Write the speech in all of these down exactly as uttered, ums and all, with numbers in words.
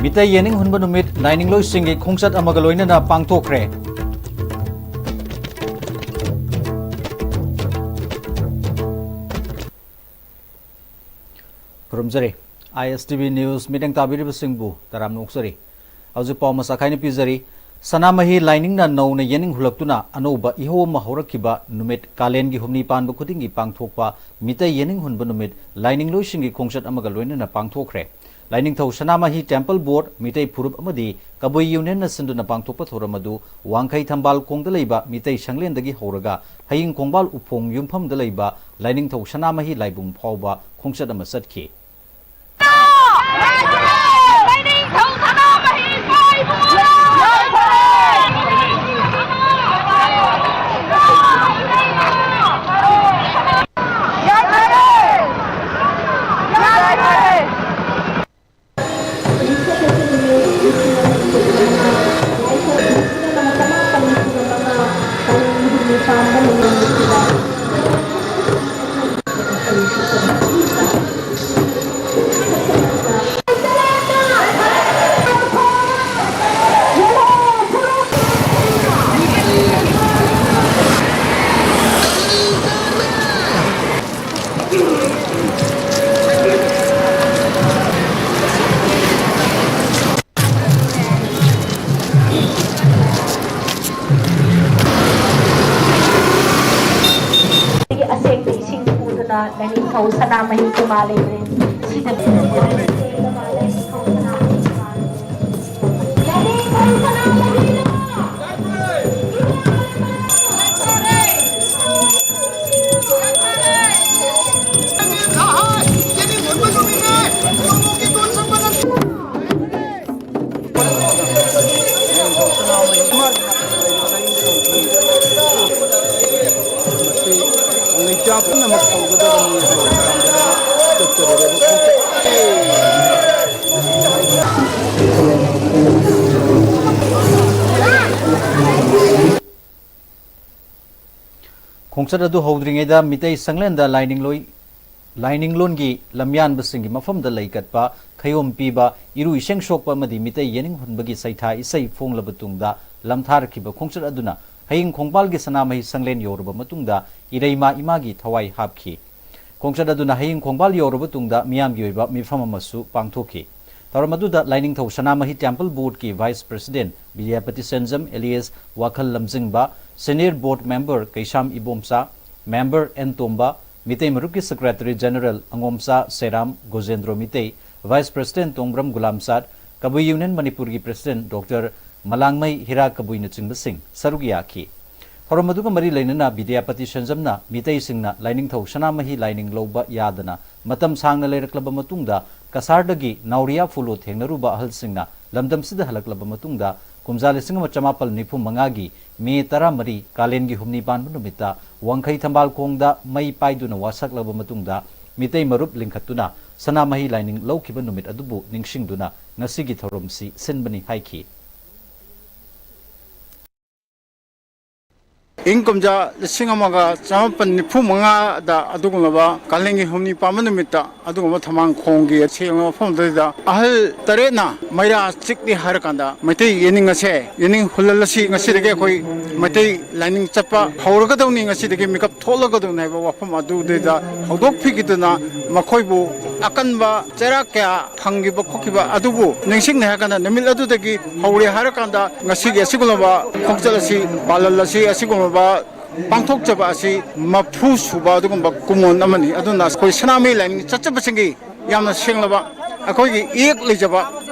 ꯃꯤꯇꯩ ꯌꯦꯅꯤꯡ ꯍꯨꯟꯕ ꯅꯨꯃꯤꯠ ꯂꯥꯏꯅꯤꯡꯂꯣꯏꯁꯤꯡꯒꯤ ꯈꯣꯡꯆꯠ ꯑꯃꯒ ꯂꯣꯏꯅꯅ ꯄꯥꯡꯊꯣꯛꯈ꯭ꯔꯦ꯫ ꯈꯨꯔꯨꯝꯖꯔꯤ꯫ ISTV News ꯃꯤꯠꯌꯦꯡ ꯇꯥꯕꯤꯔꯤꯕꯁꯤꯡꯕꯨ ꯇꯔꯥꯝꯅ ꯑꯣꯛꯆꯔꯤ꯫ ꯍꯧꯖꯤꯛ ꯄꯥꯎ ꯃꯆꯥ ꯈꯥꯏꯅ ꯄꯤꯖꯔꯤ꯫ ꯁꯅꯥꯃꯍꯤ ꯂꯥꯏꯅꯤꯡꯅ ꯅꯧꯅ ꯌꯦꯅꯤꯡ ꯍꯨꯜꯂꯛꯇꯨꯅ ꯑꯅꯧꯕ ꯏꯍꯧ ꯑꯃ ꯍꯧꯔꯛꯈꯤꯕ ꯅꯨꯃꯤꯠ ꯀꯥꯂꯦꯟꯒꯤ ꯍꯨꯝꯅꯤ ꯄꯥꯟꯕ ꯈꯨꯗꯤꯡꯒꯤ ꯄꯥꯡꯊꯣꯛꯄ ꯃꯤꯇꯩ ꯌꯦꯅꯤꯡ ꯍꯨꯟꯕ ꯅꯨꯃꯤꯠ ꯂꯥꯏꯅꯤꯡꯂꯣꯏꯁꯤꯡꯒꯤ ꯈꯣꯡꯆꯠ ꯑꯃꯒ ꯂꯣꯏꯅꯅ ꯄꯥꯡꯊꯣꯛꯈ꯭ꯔꯦ꯫ ꯂꯥꯏꯅꯤꯡꯊꯧ ꯁꯅꯥꯃꯍꯤ Temple Board, ꯃꯤꯇꯩ ꯐꯨꯔꯨꯞ ꯑꯃꯗꯤ ꯀꯕꯨꯏ Unionꯅ ꯁꯤꯟꯗꯨꯅ ꯄꯥꯡꯊꯣꯛꯄ ꯊꯧꯔꯝ ꯑꯗꯨ ꯋꯥꯡꯈꯩ ꯊꯝꯕꯥꯜ ꯈꯣꯡꯗ ꯂꯩꯕ ꯃꯤꯇꯩ ꯁꯪꯂꯦꯟꯗꯒꯤ ꯍꯧꯔꯒ ꯍꯌꯤꯡ ꯈꯣꯡꯕꯥꯜ ꯎꯐꯣꯡ ꯌꯨꯝꯐꯝꯗ ꯂꯩꯕ ꯂꯥꯏꯅꯤꯡꯊꯧ ꯁꯅꯥꯃꯍꯤ ꯂꯥꯏꯕꯨꯡ ꯐꯥꯎꯕ ꯈꯣꯡꯆꯠ ꯑꯃ ꯆꯠꯈꯤ꯫ ꯑꯁꯦꯡꯕ ꯏꯁꯤꯡ ꯄꯨꯗꯨꯅ ꯂꯥꯏꯅꯤꯡꯊꯧ ꯁꯅꯥꯃꯍꯤ ꯏꯃꯥ ꯂꯩꯕ꯭ꯔꯦ꯫ ꯁꯤꯗ ꯈꯣꯡꯆꯠ ꯑꯗꯨ ꯍꯧꯗ꯭ꯔꯤꯉꯩꯗ ꯃꯤꯇꯩ ꯁꯪꯂꯦꯟꯗ ꯂꯥꯏꯅꯤꯡꯂꯣꯏ ꯂꯥꯏꯅꯤꯡꯂꯣꯟꯒꯤ ꯂꯝꯌꯥꯟꯕꯁꯤꯡꯒꯤ ꯃꯐꯝꯗ ꯂꯩꯀꯠꯄ, ꯈꯌꯣꯝ ꯄꯤꯕ, ꯏꯔꯨ ꯏꯁꯦꯡ ꯁꯣꯛꯄ ꯑꯃꯗꯤ ꯃꯤꯇꯩ ꯌꯦꯅꯤꯡ ꯍꯨꯟꯕꯒꯤ ꯁꯩꯊꯥ ꯏꯁꯩ ꯐꯣꯡꯂꯕ ꯇꯨꯡꯗ ꯂꯝꯊꯥꯔꯛꯈꯤꯕ ꯈꯣꯡꯆꯠ ꯑꯗꯨꯅ ꯍꯌꯤꯡ ꯈꯣꯡꯕꯥꯜꯒꯤ ꯁꯅꯥꯃꯍꯤ ꯁꯪꯂꯦꯟ ꯌꯧꯔꯕ ꯃꯇꯨꯡꯗ ꯏꯔꯩꯃ ꯏꯃꯥꯒꯤ ꯊꯋꯥꯏ ꯍꯥꯞꯈꯤ꯫ ꯈꯣꯡꯆꯠ ꯑꯗꯨꯅ ꯍꯌꯤꯡ ꯈꯣꯡꯕꯥꯜ ꯌꯧꯔꯕ ꯇꯨꯡꯗ ꯃꯤꯌꯥꯝꯒꯤ ꯑꯣꯏꯕ ꯃꯤꯐꯝ ꯑꯃꯁꯨ ꯄꯥꯡꯊꯣꯛꯈꯤ꯫ ꯊꯧꯔꯝ ꯑꯗꯨꯗ ꯂꯥꯏꯅꯤꯡꯊꯧ ꯁꯅꯥꯃꯍꯤ ꯇꯦꯝꯄꯜ ꯕꯣꯔꯗꯀꯤ vice president Bidyapati Senjam alias Wakhal Lamjingba, senior board member Keisam Ibomcha, member N Tomba, Meitei ꯃꯔꯨꯞꯀꯤ secretary general Angomcha Seram, Gojendro Meitei, vice president Tongbram Gulamchat, Kabui union ꯃꯅꯤꯄꯨꯔꯒꯤ ꯄ꯭ꯔꯁꯤꯗꯦꯟ ꯗꯣꯛꯇꯔ ꯃꯂꯥꯡꯃꯩ ꯍꯤꯔꯥ ꯀꯕꯨꯏꯅꯆꯤꯡꯕꯁꯤꯡ ꯁꯔꯨꯛ ꯌꯥꯈꯤ꯫ ꯊꯧꯔꯝ ꯑꯗꯨꯒ ꯃꯔꯤ ꯂꯩꯅꯅ ꯕꯤꯗ꯭ꯌꯥꯄꯇꯤ ꯁꯦꯟꯖꯝꯅ ꯃꯤꯇꯩꯁꯤꯡꯅ ꯂꯥꯏꯅꯤꯡꯊꯧ ꯁꯅꯥꯃꯍꯤ ꯂꯥꯏꯅꯤꯡ ꯂꯧꯕ ꯌꯥꯗꯅ ꯃꯇꯝ ꯁꯥꯡꯅ ꯂꯩꯔꯛꯂꯕ ꯃꯇꯨꯡꯗ ꯀꯁꯥꯔꯗꯒꯤ ꯅꯥꯎꯔꯤꯌꯥ ꯐꯨꯂꯣ ꯊꯦꯡꯅꯔꯨꯕ ꯑꯍꯜꯁꯤꯡꯅ ꯂꯝꯗꯝꯁꯤꯗ ꯍꯜꯂꯛꯂꯕ ꯃꯇꯨꯡꯗ ꯀꯨꯝꯖꯥ ꯂꯤꯁꯤꯡ ꯑꯃ ꯆꯃꯥꯄꯜ ꯅꯤꯐꯨ ꯃꯉꯥꯒꯤ ꯃꯦ ꯇꯔꯥꯃꯔꯤ ꯀꯥꯂꯦꯟꯒꯤ ꯍꯨꯝꯅꯤ ꯄꯥꯟꯕ ꯅꯨꯃꯤꯠꯇ ꯋꯥꯡꯈꯩ ꯊꯝꯕꯥꯜ ꯈꯣꯡꯗ ꯃꯩ ꯄꯥꯏꯗꯨꯅ ꯋꯥꯁꯛꯂꯕ ꯃꯇꯨꯡꯗ ꯃꯤꯇꯩ ꯃꯔꯨꯞ ꯂꯤꯡꯈꯠꯇꯨꯅ ꯁꯅꯥꯃꯍꯤ ꯂꯥꯏꯅꯤꯡ ꯂꯧꯈꯤꯕ ꯅꯨꯃꯤꯠ ꯑꯗꯨꯕꯨ ꯅꯤꯡꯁꯤꯡꯗꯨꯅ ꯉꯁꯤꯒꯤ ꯊꯧꯔꯝꯁꯤ ꯁꯤꯟꯕꯅꯤ ꯍꯥꯏꯈꯤ꯫ ꯏꯪ ꯀꯨꯝꯖꯥ ꯂꯤꯁꯤꯡ ꯑꯃꯒ ꯆꯃꯥꯄꯟ ꯅꯤꯐꯨ ꯃꯉꯥꯗ ꯑꯗꯨꯒꯨꯝꯂꯕ ꯀꯥꯂꯦꯟꯒꯤ ꯍꯨꯝꯅꯤ ꯄꯥꯟꯕ ꯅꯨꯃꯤꯠꯇ ꯑꯗꯨꯒꯨꯝꯕ ꯊꯝꯕꯥꯜ ꯈꯣꯡꯒꯤ ꯁꯦꯡꯂꯕ ꯃꯐꯝ ꯑꯗꯨꯗ ꯑꯍꯜ ꯇꯔꯦꯠꯅ ꯃꯩꯔꯥ ꯆꯤꯛꯂꯤ ꯍꯥꯏꯔꯀꯥꯟꯗ ꯃꯩꯇꯩ ꯌꯦꯅꯤꯡ ꯑꯁꯦ, ꯌꯦꯅꯤꯡ ꯍꯨꯜꯂꯜ ꯑꯁꯤ ꯉꯁꯤꯗꯒꯤ ꯑꯩꯈꯣꯏ ꯃꯩꯇꯩ ꯂꯥꯏꯅꯤꯡ ꯆꯠꯄ ꯍꯧꯔꯒꯗꯧꯅꯤ, ꯉꯁꯤꯗꯒꯤ ꯃꯤꯀꯞ ꯊꯣꯛꯂꯒꯗꯧꯅꯤ ꯍꯥꯏꯕ ꯋꯥꯐꯝ ꯑꯗꯨꯗꯩꯗ ꯍꯧꯗꯣꯛꯄꯤꯈꯤꯗꯨꯅ ꯃꯈꯣꯏꯕꯨ ꯑꯀꯟꯕ ꯆꯩꯔꯥꯛ ꯀꯌꯥ ꯐꯪꯈꯤꯕ ꯈꯣꯠꯈꯤꯕ ꯑꯗꯨꯕꯨ ꯅꯤꯡꯁꯤꯡꯅꯩ ꯍꯥꯏꯔꯀꯥꯟꯗ ꯅꯨꯃꯤꯠ ꯑꯗꯨꯗꯒꯤ ꯍꯧꯔꯦ ꯍꯥꯏꯔꯀꯥꯟꯗ ꯉꯁꯤꯒꯤ ꯑꯁꯤꯒꯨꯝꯂꯕ ꯈꯣꯡꯆꯠ ꯑꯁꯤ, ꯄꯥꯂꯜ ꯑꯁꯤ, ꯑꯁꯤꯒꯨꯝꯂꯕ ꯄꯥꯡꯊꯣꯛꯆꯕ ꯑꯁꯤ ꯃꯔꯐꯨ ꯁꯨꯕ ꯑꯗꯨꯒꯨꯝꯕ ꯀꯨꯝꯑꯣꯟ ꯑꯃꯅꯤ꯫ ꯑꯗꯨꯅ ꯑꯩꯈꯣꯏ ꯁꯅꯥꯃꯍꯤ ꯂꯥꯏꯅꯤꯡ ꯆꯠꯆꯕꯁꯤꯡꯒꯤ ꯌꯥꯝꯅ ꯁꯦꯡꯂꯕ, ꯑꯩꯈꯣꯏꯒꯤ ꯏꯌꯦꯛ ꯂꯩꯖꯕ,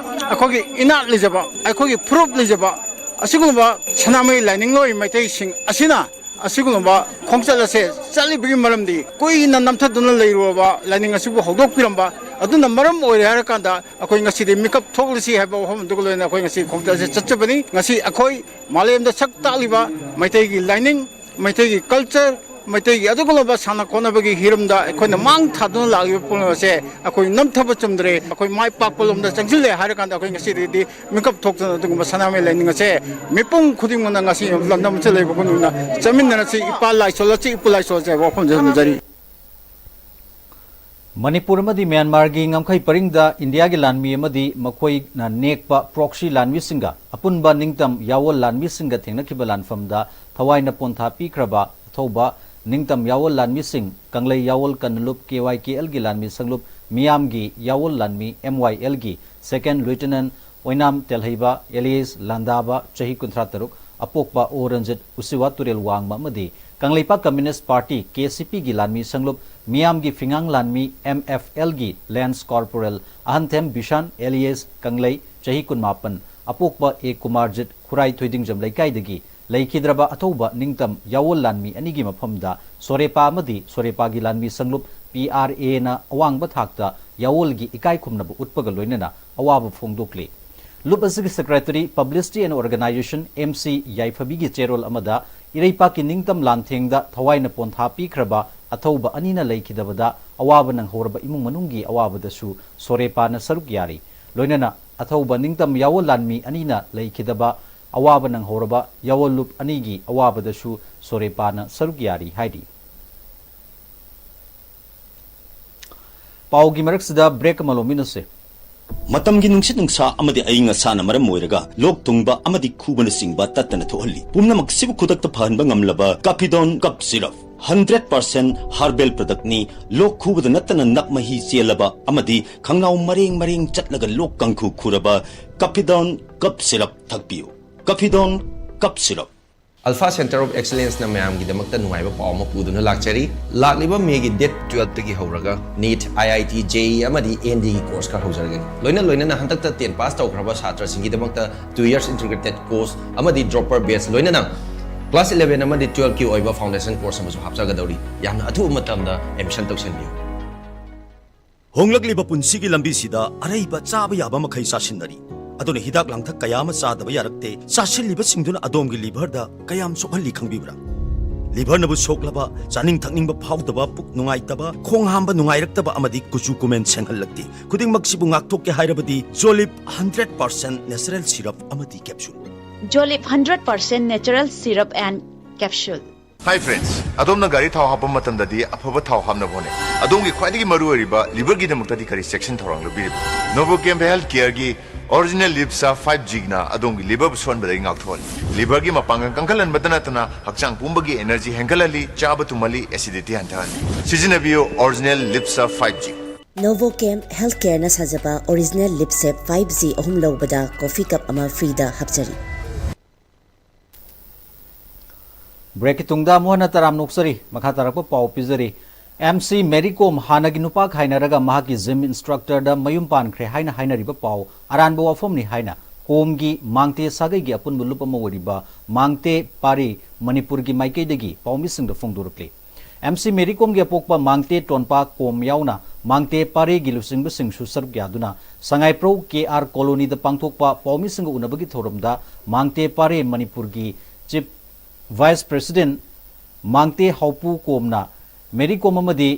ꯑꯩꯈꯣꯏꯒꯤ ꯏꯅꯥꯠ ꯂꯩꯖꯕ, ꯑꯩꯈꯣꯏꯒꯤ ꯐꯨꯔꯨꯞ ꯂꯩꯖꯕ ꯑꯁꯤꯒꯨꯝꯂꯕ ꯁꯅꯥꯃꯍꯤ ꯂꯥꯏꯅꯤꯡꯂꯣꯏ ꯃꯩꯇꯩꯁꯤꯡ ꯑꯁꯤꯅ ꯑꯁꯤꯒꯨꯝꯂꯕ ꯈꯣꯡꯆꯠ ꯑꯁꯦ ꯆꯠꯂꯤꯕꯒꯤ ꯃꯔꯝꯗꯤ ꯀꯨꯏꯅ ꯅꯝꯊꯗꯨꯅ ꯂꯩꯔꯨꯔꯕ ꯂꯥꯏꯅꯤꯡ ꯑꯁꯤꯕꯨ ꯍꯧꯗꯣꯛꯄꯤꯔꯝꯕ ꯑꯗꯨꯅ ꯃꯔꯝ ꯑꯣꯏꯔꯦ ꯍꯥꯏꯔꯀꯥꯟꯗ ꯑꯩꯈꯣꯏ ꯉꯁꯤꯗꯤ ꯃꯤꯀꯞ ꯊꯣꯛꯂꯁꯤ ꯍꯥꯏꯕ ꯋꯥꯐꯝ ꯑꯗꯨꯒ ꯂꯣꯏꯅꯅ ꯑꯩꯈꯣꯏ ꯉꯁꯤ ꯈꯣꯡꯆꯠ ꯑꯁꯤ ꯆꯠꯆꯕꯅꯤ꯫ ꯉꯁꯤ ꯑꯩꯈꯣꯏ ꯃꯥꯂꯦꯝꯗ ꯁꯛ ꯇꯥꯛꯂꯤꯕ ꯃꯩꯇꯩꯒꯤ ꯂꯥꯏꯅꯤꯡ, ꯃꯩꯇꯩꯒꯤ ꯀꯜꯆꯔ, ꯃꯩꯇꯩꯒꯤ ꯑꯗꯨꯒꯨꯝꯂꯕ ꯁꯥꯟꯅ ꯈꯣꯠꯅꯕꯒꯤ ꯍꯤꯔꯝꯗ ꯑꯩꯈꯣꯏꯅ ꯃꯥꯡ ꯊꯥꯗꯨꯅ ꯂꯥꯛꯂꯤꯕ ꯄꯨꯝꯅꯃꯛ ꯑꯁꯦ ꯑꯩꯈꯣꯏ ꯅꯝꯊꯕ ꯆꯨꯝꯗ꯭ꯔꯦ, ꯑꯩꯈꯣꯏ ꯃꯥꯏ ꯄꯥꯛꯄ ꯂꯣꯝꯗ ꯆꯪꯁꯤꯜꯂꯦ ꯍꯥꯏꯔꯀꯥꯟꯗ ꯑꯩꯈꯣꯏ ꯉꯁꯤꯗꯒꯤꯗꯤ ꯃꯤꯀꯞ ꯊꯣꯛꯇꯨꯅ ꯑꯗꯨꯒꯨꯝꯕ ꯁꯅꯥꯃꯍꯤ ꯂꯥꯏꯅꯤꯡ ꯑꯁꯦ ꯃꯤꯄꯨꯝ ꯈꯨꯗꯤꯡꯃꯛꯅ ꯉꯁꯤ ꯂꯝꯗꯝ ꯑꯁꯤꯗ ꯂꯩꯕ ꯈꯨꯗꯤꯡꯃꯛꯅ ꯆꯠꯃꯤꯟꯅꯔꯁꯤ, ꯏꯄꯥ ꯂꯥꯏꯁꯣꯜ ꯑꯁꯤ, ꯏꯄꯨ ꯂꯥꯏꯁꯣꯜ ꯑꯁꯤ ꯍꯥꯏꯕ ꯋꯥꯐꯝꯁꯤ ꯊꯝꯖꯔꯤ꯫ ꯃꯅꯤꯄꯨꯔ ꯑꯃꯗꯤ ꯃ꯭ꯌꯥꯟꯃꯥꯔꯒꯤ ꯉꯝꯈꯩ ꯄꯔꯤꯡꯗ ꯏꯟꯗꯤꯌꯥꯒꯤ ꯂꯥꯟꯃꯤ ꯑꯃꯗꯤ ꯃꯈꯣꯏꯅ ꯅꯦꯛꯄ proxy ꯂꯥꯟꯃꯤꯁꯤꯡꯒ ꯑꯄꯨꯟꯕ ꯅꯤꯡꯇꯝ ꯌꯥꯑꯣꯜ ꯂꯥꯟꯃꯤꯁꯤꯡꯒ ꯊꯦꯡꯅꯈꯤꯕ ꯂꯥꯟꯐꯝꯗ ꯊꯋꯥꯏꯅ ꯄꯣꯟꯊꯥ ꯄꯤꯈ꯭ꯔꯕ ꯑꯊꯧꯕ ꯅꯤꯡꯇꯝ ꯌꯥꯑꯣꯜ ꯂꯥꯟꯃꯤꯁꯤꯡ, ꯀꯪꯂꯩ ꯌꯥꯑꯣꯜ ꯀꯟꯅꯂꯨꯞ, ꯀꯦ ꯋꯥꯏ ꯀꯦ ꯑꯦꯜꯒꯤ ꯂꯥꯟꯃꯤ ꯁꯪꯂꯨꯞ ꯃꯤꯌꯥꯝꯒꯤ ꯌꯥꯑꯣꯜ ꯂꯥꯟꯃꯤ, ꯑꯦꯝ ꯋꯥꯏ ꯑꯦꯜꯒꯤ second lieutenant ꯑꯣꯏꯅꯥꯝ ꯇꯦꯜꯍꯩꯕ, alias ꯂꯥꯟꯗꯥꯕ, ꯆꯍꯤ ꯀꯨꯟꯊ꯭ꯔꯥ ꯇꯔꯨꯛ, ꯑꯄꯣꯛꯄ ꯑꯣ ꯔꯟꯖꯤꯠ ꯎꯁꯤꯋꯥ ꯇꯨꯔꯦꯜ ꯋꯥꯡꯃ ꯑꯃꯗꯤ ꯀꯪꯂꯩꯄꯥꯛ ꯀꯝꯌꯨꯅꯤꯁ꯭ꯠ ꯄꯥꯔꯇꯤ, ꯀꯦ ꯁꯤ ꯄꯤꯒꯤ ꯂꯥꯟꯃꯤ ꯁꯪꯂꯨꯞ ꯃꯤꯌꯥꯝꯒꯤ ꯐꯤꯉꯥꯡ ꯂꯥꯟꯃꯤ, ꯑꯦꯝ ꯑꯦꯐ ꯑꯦꯜꯒꯤ lance corporal ꯑꯍꯟꯊꯦꯝ ꯕꯤꯁꯥꯟ, alias ꯀꯪꯂꯩ, ꯆꯍꯤ ꯀꯨꯟꯃꯥꯄꯟ, ꯑꯄꯣꯛꯄ ꯑꯦ ꯀꯨꯃꯥꯔꯖꯤꯠ, ꯈꯨꯔꯥꯏ ꯊꯣꯏꯗꯤꯡꯖꯝ ꯂꯩꯀꯥꯏꯗꯒꯤ ꯂꯩꯈꯤꯗ꯭ꯔꯕ ꯑꯊꯧꯕ ꯅꯤꯡꯇꯝ ꯌꯥꯑꯣꯜ ꯂꯥꯟꯃꯤ ꯑꯅꯤꯒꯤ ꯃꯐꯝꯗ ꯁꯣꯔꯦꯄꯥ ꯑꯃꯗꯤ ꯁꯣꯔꯦꯄꯥꯒꯤ ꯂꯥꯟꯃꯤ ꯁꯪꯂꯨꯞ ꯄꯤ ꯑꯥꯔ ꯑꯦꯅ ꯑꯋꯥꯡꯕ ꯊꯥꯛꯇ ꯌꯥꯑꯣꯜꯒꯤ ꯏꯀꯥꯏ ꯈꯨꯝꯅꯕ ꯎꯠꯄꯒ ꯂꯣꯏꯅꯅ ꯑꯋꯥꯕ ꯐꯣꯡꯗꯣꯛꯂꯤ꯫ ꯂꯨꯞ ꯑꯁꯤꯒꯤ secretary, Publicity and Organisation, M C ꯌꯥꯏꯐꯕꯤꯒꯤ ꯆꯦꯔꯣꯜ ꯑꯃꯗ ꯏꯔꯩꯄꯥꯛꯀꯤ ꯅꯤꯡꯇꯝ ꯂꯥꯟꯊꯦꯡꯗ ꯊꯋꯥꯏꯅ ꯄꯣꯟꯊꯥ ꯄꯤꯈ꯭ꯔꯕ ꯑꯊꯧꯕ ꯑꯅꯤꯅ ꯂꯩꯈꯤꯗꯕꯗ ꯑꯋꯥꯕ ꯅꯪꯍꯧꯔꯕ ꯏꯃꯨꯡ ꯃꯅꯨꯡꯒꯤ ꯑꯋꯥꯕꯗꯁꯨ ꯁꯣꯔꯦꯄꯥꯅ ꯁꯔꯨꯛ ꯌꯥꯔꯤ꯫ ꯂꯣꯏꯅꯅ ꯑꯊꯧꯕ ꯅꯤꯡꯇꯝ ꯌꯥꯑꯣꯜ ꯂꯥꯟꯃꯤ ꯑꯅꯤꯅ ꯂꯩꯈꯤꯗꯕ ꯑꯋꯥꯕ ꯅꯪꯍꯧꯔꯕ ꯌꯥꯑꯣꯜ ꯂꯨꯞ ꯑꯅꯤꯒꯤ ꯑꯋꯥꯕꯗꯁꯨ ꯁꯣꯔꯦꯄꯥꯅ ꯁꯔꯨꯛ ꯌꯥꯔꯤ ꯍꯥꯏꯔꯤ꯫ ꯄꯥꯎꯒꯤ ꯃꯔꯛꯁꯤꯗ break ꯑꯃ ꯂꯧꯃꯤꯟꯅꯁꯦ꯫ ꯃꯇꯝꯒꯤ ꯅꯨꯡꯁꯤꯠ ꯅꯨꯡꯁꯥ ꯑꯃꯗꯤ ꯑꯏꯪ ꯑꯁꯥꯅ ꯃꯔꯝ ꯑꯣꯏꯔꯒ ꯂꯣꯛ ꯊꯨꯡꯕ ꯑꯃꯗꯤ ꯈꯨꯕꯅꯆꯤꯡꯕ ꯇꯠꯇꯅ ꯊꯣꯛꯍꯜꯂꯤ꯫ ꯄꯨꯝꯅꯃꯛꯁꯤꯕꯨ ꯈꯨꯗꯛꯇ ꯐꯍꯟꯕ ꯉꯝꯂꯕ ꯀꯥꯐꯤꯗꯣꯟ cough syrup, hundred percent herbal product ꯅꯤ꯫ ꯂꯣꯛ ꯈꯨꯕꯗ ꯅꯠꯇꯅ ꯅꯞ ꯃꯍꯤ ꯆꯦꯜꯂꯕ ꯑꯃꯗꯤ ꯈꯪꯅꯥꯎ ꯃꯔꯦꯡ ꯃꯔꯦꯡ ꯆꯠꯂꯒ ꯂꯣꯛ ꯀꯥꯡꯈꯨ ꯈꯨꯔꯕ ꯀꯥꯐꯤꯗꯣꯟ ꯀꯞ ꯁꯤꯔꯞ ꯊꯛꯄꯤꯌꯨ꯫ ꯀꯥꯐꯤꯗꯣꯟ cough syrup. Alpha Center of Excellence ꯅ ꯃꯌꯥꯝꯒꯤꯗꯃꯛꯇ ꯅꯨꯡꯉꯥꯏꯕ ꯄꯥꯎ ꯑꯃ ꯄꯨꯗꯨꯅ ꯂꯥꯛꯆꯔꯤ꯫ ꯂꯥꯛꯂꯤꯕ ꯃꯦꯒꯤ date twelve ꯇꯒꯤ ꯍꯧꯔꯒ ꯅꯤꯠ, ꯑꯥꯏ ꯑꯥꯏ ꯇꯤ, ꯖꯦ ꯏ ꯑꯃꯗꯤ ꯑꯦꯟ ꯗꯤ ꯒꯤ course ꯈꯔ ꯍꯧꯖꯔꯒꯅꯤ꯫ ꯂꯣꯏꯅ ꯂꯣꯏꯅꯅ ꯍꯟꯗꯛꯇ ten pass ꯇꯧꯈ꯭ꯔꯕ ꯁꯥꯇ꯭ꯔꯁꯤꯡꯒꯤꯗꯃꯛꯇ two years integrated course ꯑꯃꯗꯤ dropper batch ꯂꯣꯏꯅꯅ class eleven ꯑꯃꯗꯤ twelve ꯀꯤ ꯑꯣꯏꯕ foundation course ꯑꯃꯁꯨ ꯍꯥꯞꯆꯒꯗꯧꯔꯤ꯫ ꯌꯥꯝꯅ ꯑꯊꯨꯕ ꯃꯇꯝꯗ admission ꯇꯧꯁꯤꯟꯕꯤꯌꯨ꯫ ꯍꯣꯡꯂꯛꯂꯤꯕ ꯄꯨꯟꯁꯤꯒꯤ ꯂꯝꯕꯤꯁꯤꯗ ꯑꯔꯩꯕ ꯆꯥꯕ ꯌꯥꯕ ꯃꯈꯩ ꯆꯥꯁꯤꯟꯅꯔꯤ꯫ ꯑꯗꯨꯅ ꯍꯤꯗꯥꯛ ꯂꯥꯡꯊꯛ ꯀꯌꯥ ꯑꯃ ꯆꯥꯗꯕ ꯌꯥꯔꯛꯇꯦ꯫ ꯆꯥꯁꯤꯜꯂꯤꯕꯁꯤꯡꯗꯨꯅ ꯑꯗꯣꯝꯒꯤ liver ꯗ ꯀꯌꯥꯝ ꯁꯣꯛꯍꯜꯂꯤ ꯈꯪꯕꯤꯕ꯭ꯔꯥ? Liver ꯅꯕꯨ ꯁꯣꯛꯂꯕ, ꯆꯥꯅꯤꯡ ꯊꯛꯅꯤꯡꯕ ꯐꯥꯎꯗꯕ, ꯄꯨꯛ ꯅꯨꯡꯉꯥꯏꯇꯕ, ꯈꯣꯡ ꯍꯥꯝꯕ ꯅꯨꯡꯉꯥꯏꯔꯛꯇꯕ ꯑꯃꯗꯤ ꯀꯨꯆꯨ ꯀꯨꯃꯦꯟ ꯁꯦꯡꯍꯜꯂꯛꯇꯦ꯫ ꯈꯨꯗꯤꯡꯃꯛꯁꯤꯕꯨ ꯉꯥꯛꯊꯣꯛꯀꯦ ꯍꯥꯏꯔꯕꯗꯤ Jolib hundred percent natural syrup ꯑꯃꯗꯤ capsule꯫ Jolib hundred percent natural syrup and capsule꯫ Hi friends, ꯑꯗꯣꯝꯅ ꯒꯥꯔꯤ ꯊꯥꯎ ꯍꯥꯞꯄ ꯃꯇꯝꯗꯗꯤ ꯑꯐꯕ ꯊꯥꯎ ꯍꯥꯞꯅꯕ ꯍꯣꯠꯅꯩ꯫ ꯑꯗꯣꯝꯒꯤ ꯈ꯭ꯋꯥꯏꯗꯒꯤ ꯃꯔꯨꯑꯣꯏꯔꯤꯕ liverꯒꯤꯗꯃꯛꯇꯗꯤ ꯀꯔꯤ ꯆꯦꯛꯁꯤꯟ ꯊꯧꯔꯥꯡ ꯂꯧꯕꯤꯔꯤꯕ? Novochem Healthcareꯒꯤ Original Lipsa five Gꯅ ꯑꯗꯣꯝꯒꯤ liverꯕꯨ ꯁꯣꯟꯕꯗꯒꯤ ꯉꯥꯛꯊꯣꯛꯍꯜꯂꯤ꯫ Liverꯒꯤ ꯃꯄꯥꯡꯒꯜ ꯀꯟꯈꯠꯍꯟꯕꯇ ꯅꯠꯇꯅ ꯍꯛꯆꯥꯡ ꯄꯨꯝꯕꯒꯤ energy ꯍꯦꯟꯒꯠꯍꯜꯂꯤ, ꯆꯥꯕ ꯇꯨꯝꯍꯜꯂꯤ, acidity ꯍꯟꯊꯍꯜꯂꯤ꯫ ꯁꯤꯖꯤꯟꯅꯕꯤꯌꯨ Original Lipsa five G꯫ Novochem Healthcareꯅ ꯁꯥꯖꯕ Original Lipsa five G ꯑꯍꯨꯝ ꯂꯧꯕꯗ coffee cup ꯑꯃ freeꯗ ꯍꯥꯞꯆꯔꯤ꯫ Breakꯀꯤ ꯇꯨꯡꯗ ꯑꯃꯨꯛ ꯍꯟꯅ ꯇꯔꯥꯝꯅ ꯑꯣꯛꯆꯔꯤ꯫ ꯃꯈꯥ ꯇꯥꯔꯛꯄ ꯄꯥꯎ ꯄꯤꯖꯔꯤ꯫ MC Mary Kom ꯍꯥꯟꯅꯒꯤ ꯅꯨꯄꯥ ꯈꯥꯏꯅꯔꯒ ꯃꯍꯥꯛꯀꯤ gym instructorꯗ ꯃꯌꯨꯝ ꯄꯥꯟꯈ꯭ꯔꯦ ꯍꯥꯏꯅ ꯍꯥꯏꯅꯔꯤꯕ ꯄꯥꯎ ꯑꯔꯥꯟꯕ ꯋꯥꯐꯝꯅꯤ ꯍꯥꯏꯅ ꯀꯣꯝꯒꯤ ꯃꯥꯡꯇꯦ ꯁꯥꯒꯩꯒꯤ ꯑꯄꯨꯟꯕ ꯂꯨꯞ ꯑꯃ ꯑꯣꯏꯔꯤꯕ ꯃꯥꯡꯇꯦ ꯄꯥꯔꯦ ꯃꯅꯤꯄꯨꯔꯒꯤ ꯃꯥꯏꯀꯩꯗꯒꯤ ꯄꯥꯎꯃꯤꯁꯤꯡꯗ ꯐꯣꯡꯗꯣꯔꯛꯂꯤ꯫ MC Mary Komꯒꯤ ꯑꯄꯣꯛꯄ ꯃꯥꯡꯇꯦ ꯇꯣꯟꯄꯥ ꯀꯣꯝ ꯌꯥꯎꯅ ꯃꯥꯡꯇꯦ ꯄꯥꯔꯦꯒꯤ ꯂꯨꯆꯤꯡꯕꯁꯤꯡꯁꯨ ꯁꯔꯨꯛ ꯌꯥꯗꯨꯅ ꯁꯉꯥꯏꯄ꯭ꯔꯧ KR Colonyꯗ ꯄꯥꯡꯊꯣꯛꯄ ꯄꯥꯎꯃꯤꯁꯤꯡꯒ ꯎꯅꯕꯒꯤ ꯊꯧꯔꯝꯗ ꯃꯥꯡꯇꯦ ꯄꯥꯔꯦ ꯃꯅꯤꯄꯨꯔꯒꯤ Chief Vice President ꯃꯥꯡꯇꯦ ꯍꯥꯎꯄꯨ ꯀꯣꯝꯅ Mary Kom ꯑꯃꯗꯤ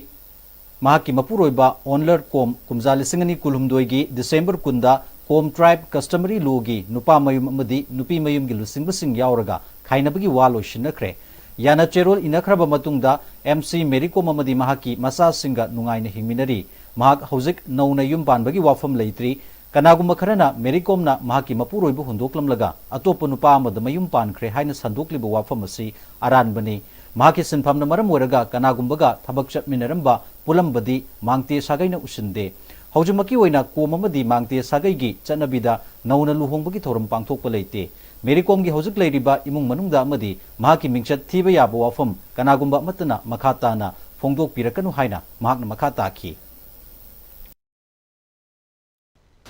ꯃꯍꯥꯛꯀꯤ ꯃꯄꯨꯔꯣꯏꯕ ꯑꯣꯟꯂꯔ ꯀꯣꯝ ꯀꯨꯝꯖꯥ ꯂꯤꯁꯤꯡ ꯑꯅꯤ ꯀꯨꯟꯍꯨꯝꯗꯣꯏꯒꯤ December ꯀꯨꯟꯗ ꯀꯣꯝ tribe customary lawꯒꯤ ꯅꯨꯄꯥ ꯃꯌꯨꯝ ꯑꯃꯗꯤ ꯅꯨꯄꯤ ꯃꯌꯨꯝꯒꯤ ꯂꯨꯆꯤꯡꯕꯁꯤꯡ ꯌꯥꯎꯔꯒ ꯈꯥꯏꯅꯕꯒꯤ ꯋꯥ ꯂꯣꯏꯁꯤꯟꯅꯈ꯭ꯔꯦ꯫ ꯌꯥꯅ ꯆꯦꯔꯣꯜ ꯏꯅꯈ꯭ꯔꯕ ꯃꯇꯨꯡꯗ MC Mary Kom ꯑꯃꯗꯤ ꯃꯍꯥꯛꯀꯤ ꯃꯆꯥꯁꯤꯡꯒ ꯅꯨꯡꯉꯥꯏꯅ ꯍꯤꯡꯃꯤꯟꯅꯔꯤ꯫ ꯃꯍꯥꯛ ꯍꯧꯖꯤꯛ ꯅꯧꯅ ꯌꯨꯝ ꯄꯥꯟꯕꯒꯤ ꯋꯥꯐꯝ ꯂꯩꯇ꯭ꯔꯤ꯫ ꯀꯅꯥꯒꯨꯝꯕ ꯈꯔꯅ Mary Komꯅ ꯃꯍꯥꯛꯀꯤ ꯃꯄꯨꯔꯣꯏꯕ ꯍꯨꯟꯗꯣꯛꯂꯝꯂꯒ ꯑꯇꯣꯞꯄ ꯅꯨꯄꯥ ꯑꯃꯗ ꯃꯌꯨꯝ ꯄꯥꯟꯈ꯭ꯔꯦ ꯍꯥꯏꯅ ꯁꯟꯗꯣꯛꯂꯤꯕ ꯋꯥꯐꯝ ꯑꯁꯤ ꯑꯔꯥꯟꯕꯅꯤ꯫ ꯃꯍꯥꯛꯀꯤ ꯁꯤꯟꯐꯝꯅ ꯃꯔꯝ ꯑꯣꯏꯔꯒ ꯀꯅꯥꯒꯨꯝꯕꯒ ꯊꯕꯛ ꯆꯠꯃꯤꯟꯅꯔꯝꯕ ꯄꯨꯜꯂꯝꯕꯗꯤ ꯃꯥꯡꯇꯦ ꯁꯥꯒꯩꯅ ꯎꯁꯤꯟꯗꯦ꯫ ꯍꯧꯖꯤꯛꯃꯛꯀꯤ ꯑꯣꯏꯅ ꯀꯣꯝ ꯑꯃꯗꯤ ꯃꯥꯡꯇꯦ ꯁꯥꯒꯩꯒꯤ ꯆꯠꯅꯕꯤꯗ ꯅꯧꯅ ꯂꯨꯍꯣꯡꯕꯒꯤ ꯊꯧꯔꯝ ꯄꯥꯡꯊꯣꯛꯄ ꯂꯩꯇꯦ꯫ Mary Komꯒꯤ ꯍꯧꯖꯤꯛ ꯂꯩꯔꯤꯕ ꯏꯃꯨꯡ ꯃꯅꯨꯡꯗ ꯑꯃꯗꯤ ꯃꯍꯥꯛꯀꯤ ꯃꯤꯡꯆꯠ ꯊꯤꯕ ꯌꯥꯕ ꯋꯥꯐꯝ ꯀꯅꯥꯒꯨꯝꯕ ꯑꯃꯠꯇꯅ ꯃꯈꯥ ꯇꯥꯅ ꯐꯣꯡꯗꯣꯛꯄꯤꯔꯛꯀꯅꯨ ꯍꯥꯏꯅ ꯃꯍꯥꯛꯅ ꯃꯈꯥ ꯇꯥꯈꯤ꯫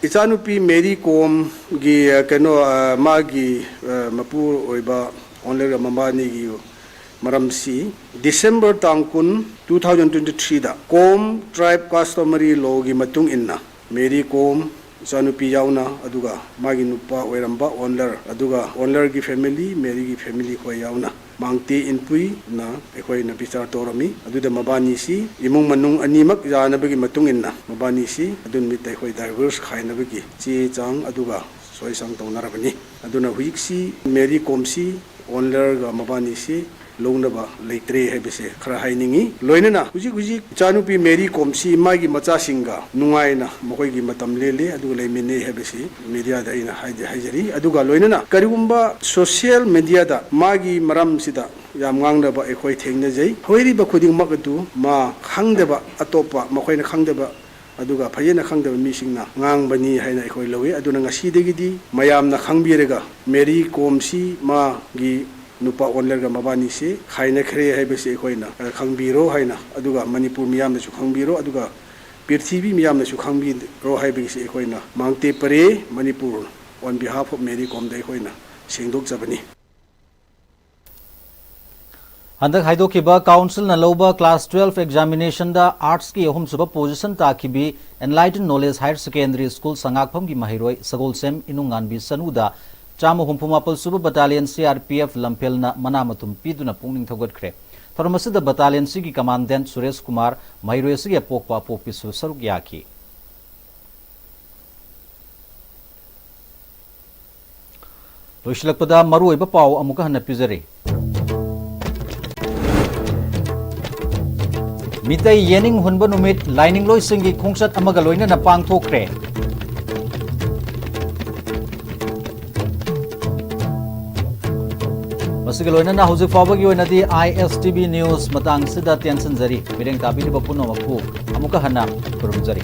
ꯏꯆꯥꯅꯨꯄꯤ Mary Komꯒꯤ, ꯑ, ꯀꯩꯅꯣ, ꯑ, ꯃꯥꯒꯤ, ꯑ, ꯃꯄꯨ ꯑꯣꯏꯕ ꯑꯣꯟꯂꯔ ꯃꯕꯥꯅꯤꯒꯤ ꯃꯔꯝꯁꯤ December ꯇꯥꯡ ꯀꯨꯟ, two thousand twenty threeꯗ ꯀꯣꯝ tribe customary lawꯒꯤ ꯃꯇꯨꯡ ꯏꯟꯅ Mary Kom ꯏꯆꯥꯅꯨꯄꯤ ꯌꯥꯎꯅ, ꯑꯗꯨꯒ ꯃꯥꯒꯤ ꯅꯨꯄꯥ ꯑꯣꯏꯔꯝꯕ ꯑꯣꯟꯂꯔ, ꯑꯗꯨꯒ ꯑꯣꯟꯂꯔꯒꯤ family, Maryꯒꯤ family ꯈꯣꯏ ꯌꯥꯎꯅ ꯃꯥꯡꯇꯦ ꯏꯟꯄꯨꯏꯅ ꯑꯩꯈꯣꯏꯅ ꯕꯤꯆꯥꯔ ꯇꯧꯔꯝꯃꯤ꯫ ꯑꯗꯨꯗ ꯃꯕꯥꯅꯤꯁꯤ ꯏꯃꯨꯡ ꯃꯅꯨꯡ ꯑꯅꯤꯃꯛ ꯌꯥꯅꯕꯒꯤ ꯃꯇꯨꯡ ꯏꯟꯅ ꯃꯕꯥꯅꯤꯁꯤ ꯑꯗꯨ ꯅꯨꯃꯤꯠꯇ ꯑꯩꯈꯣꯏ divorce ꯈꯥꯏꯅꯕꯒꯤ ꯆꯦ ꯆꯥꯡ ꯑꯗꯨꯒ ꯁꯣꯏꯁꯪ ꯇꯧꯅꯔꯕꯅꯤ꯫ ꯑꯗꯨꯅ ꯍꯧꯖꯤꯛꯁꯤ Mary Komꯁꯤ ꯑꯣꯟꯂꯔꯒ ꯃꯕꯥꯅꯤꯁꯤ ꯂꯧꯅꯕ ꯂꯩꯇ꯭ꯔꯦ ꯍꯥꯏꯕꯁꯦ ꯈꯔ ꯍꯥꯏꯅꯤꯡꯏ꯫ ꯂꯣꯏꯅꯅ ꯍꯧꯖꯤꯛ ꯍꯧꯖꯤꯛ ꯏꯆꯥꯅꯨꯄꯤ ꯃꯦꯔꯤ ꯀꯣꯝꯁꯤ ꯃꯥꯒꯤ ꯃꯆꯥꯁꯤꯡꯒ ꯅꯨꯡꯉꯥꯏꯅ ꯃꯈꯣꯏꯒꯤ ꯃꯇꯝ ꯂꯦꯜꯂꯤ, ꯑꯗꯨꯒ ꯂꯩꯃꯤꯟꯅꯩ ꯍꯥꯏꯕꯁꯤ ꯃꯦꯗꯤꯌꯥꯗ ꯑꯩꯅ ꯍꯥꯏꯖ-, ꯍꯥꯏꯖꯔꯤ꯫ ꯑꯗꯨꯒ ꯂꯣꯏꯅꯅ ꯀꯔꯤꯒꯨꯝꯕ ꯁꯣꯁꯤꯌꯦꯜ ꯃꯦꯗꯤꯌꯥꯗ ꯃꯥꯒꯤ ꯃꯔꯝꯁꯤꯗ ꯌꯥꯝ ꯉꯥꯡꯅꯕ ꯑꯩꯈꯣꯏ ꯊꯦꯡꯅꯖꯩ꯫ ꯍꯥꯏꯔꯤꯕ ꯈꯨꯗꯤꯡꯃꯛ ꯑꯗꯨ ꯃꯥ ꯈꯪꯗꯕ, ꯑꯇꯣꯞꯄ ꯃꯈꯣꯏꯅ ꯈꯪꯗꯕ, ꯑꯗꯨꯒ ꯐꯖꯅ ꯈꯪꯗꯕ ꯃꯤꯁꯤꯡꯅ ꯉꯥꯡꯕꯅꯤ ꯍꯥꯏꯅ ꯑꯩꯈꯣꯏ ꯂꯧꯏ꯫ ꯑꯗꯨꯅ ꯉꯁꯤꯗꯒꯤꯗꯤ ꯃꯌꯥꯝꯅ ꯈꯪꯕꯤꯔꯒ ꯃꯦꯔꯤ ꯀꯣꯝꯁꯤ ꯃꯥꯒꯤ ꯅꯨꯄꯥ ꯑꯣꯟꯂꯔꯒ ꯃꯕꯥꯅꯤꯁꯤ ꯈꯥꯏꯅꯈ꯭ꯔꯦ ꯍꯥꯏꯕꯁꯤ ꯑꯩꯈꯣꯏꯅ, ꯑ, ꯈꯪꯕꯤꯔꯣ ꯍꯥꯏꯅ, ꯑꯗꯨꯒ ꯃꯅꯤꯄꯨꯔ ꯃꯤꯌꯥꯝꯅꯁꯨ ꯈꯪꯕꯤꯔꯣ, ꯑꯗꯨꯒ ꯄ꯭ꯔꯤꯊꯤꯕꯤ ꯃꯤꯌꯥꯝꯅꯁꯨ ꯈꯪꯕꯤꯔꯣ ꯍꯥꯏꯕꯒꯤꯁꯤ ꯑꯩꯈꯣꯏꯅ ꯃꯥꯡꯇꯦ ꯄꯔꯦ Manipur on behalf of Mary ꯀꯣꯝꯗ ꯑꯩꯈꯣꯏꯅ ꯁꯦꯡꯗꯣꯛꯆꯕꯅꯤ꯫ ꯍꯟꯗꯛ ꯍꯥꯏꯗꯣꯛꯈꯤꯕ ꯀꯥꯎꯟꯁꯤꯜꯅ ꯂꯧꯕ ꯀ꯭ꯂꯥꯁ ꯇꯨꯋꯦꯜꯐ ꯑꯦꯛꯖꯥꯃꯤꯅꯦꯁꯟꯗ ꯑꯥꯔꯠꯁꯀꯤ ꯑꯍꯨꯝꯁꯨꯕ ꯄꯣꯖꯤꯁꯟ ꯇꯥꯈꯤꯕꯤ enlighten knowledge higher secondary school ꯁꯉꯥꯛꯐꯝꯒꯤ ꯃꯍꯩꯔꯣꯏ ꯁꯒꯣꯜꯁꯦꯝ ꯏꯅꯨꯡꯉꯥꯟꯕꯤ ꯁꯅꯨꯗ ꯆꯥꯝꯃ ꯍꯨꯝꯐꯨ ꯃꯥꯄꯜ ꯁꯨꯕ battalion C R P F ꯂꯝꯐꯦꯜꯅ ꯃꯅꯥ ꯃꯊꯨꯝ ꯄꯤꯗꯨꯅ ꯄꯨꯛꯅꯤꯡ ꯊꯧꯒꯠꯈ꯭ꯔꯦ꯫ ꯊꯧꯔꯝ ꯑꯁꯤꯗ ꯕꯠꯇꯥꯂꯤꯌꯟ ꯁꯤꯒꯤ ꯀꯃꯥꯟꯗꯦꯟꯠ ꯁꯨꯔꯦꯁ ꯀꯨꯃꯥꯔ, ꯃꯍꯩꯔꯣꯏ ꯑꯁꯤꯒꯤ ꯑꯄꯣꯛꯄ ꯑꯄꯣꯛꯄꯤꯁꯨ ꯁꯔꯨꯛ ꯌꯥꯈꯤ꯫ ꯂꯣꯏꯁꯤꯜꯂꯛꯄꯗ ꯃꯔꯨꯑꯣꯏꯕ ꯄꯥꯎ ꯑꯃꯨꯛꯀ ꯍꯟꯅ ꯄꯤꯖꯔꯤ꯫ ꯃꯤꯇꯩ ꯌꯦꯅꯤꯡ ꯍꯨꯟꯕ ꯅꯨꯃꯤꯠ ꯂꯥꯏꯅꯤꯡꯂꯣꯏꯁꯤꯡꯒꯤ ꯈꯣꯡꯆꯠ ꯑꯃꯒ ꯂꯣꯏꯅꯅ ꯄꯥꯡꯊꯣꯛꯈ꯭ꯔꯦ꯫ ꯃꯁꯤꯒ ꯂꯣꯏꯅꯅ ꯍꯧꯖꯤꯛ ꯐꯥꯎꯕꯒꯤ ꯑꯣꯏꯅꯗꯤ ꯑꯥꯏ ꯑꯦꯁ ꯇꯤ ꯚꯤ ꯅ꯭ꯌꯨꯁ ꯃꯇꯥꯡꯁꯤꯗ ꯇꯦꯟꯁꯤꯟꯖꯔꯤ꯫ ꯃꯤꯠꯌꯦꯡ ꯇꯥꯕꯤꯔꯤꯕ ꯄꯨꯝꯅꯃꯛꯄꯨ ꯑꯃꯨꯛꯀ ꯍꯟꯅ ꯈꯨꯔꯨꯝꯖꯔꯤ꯫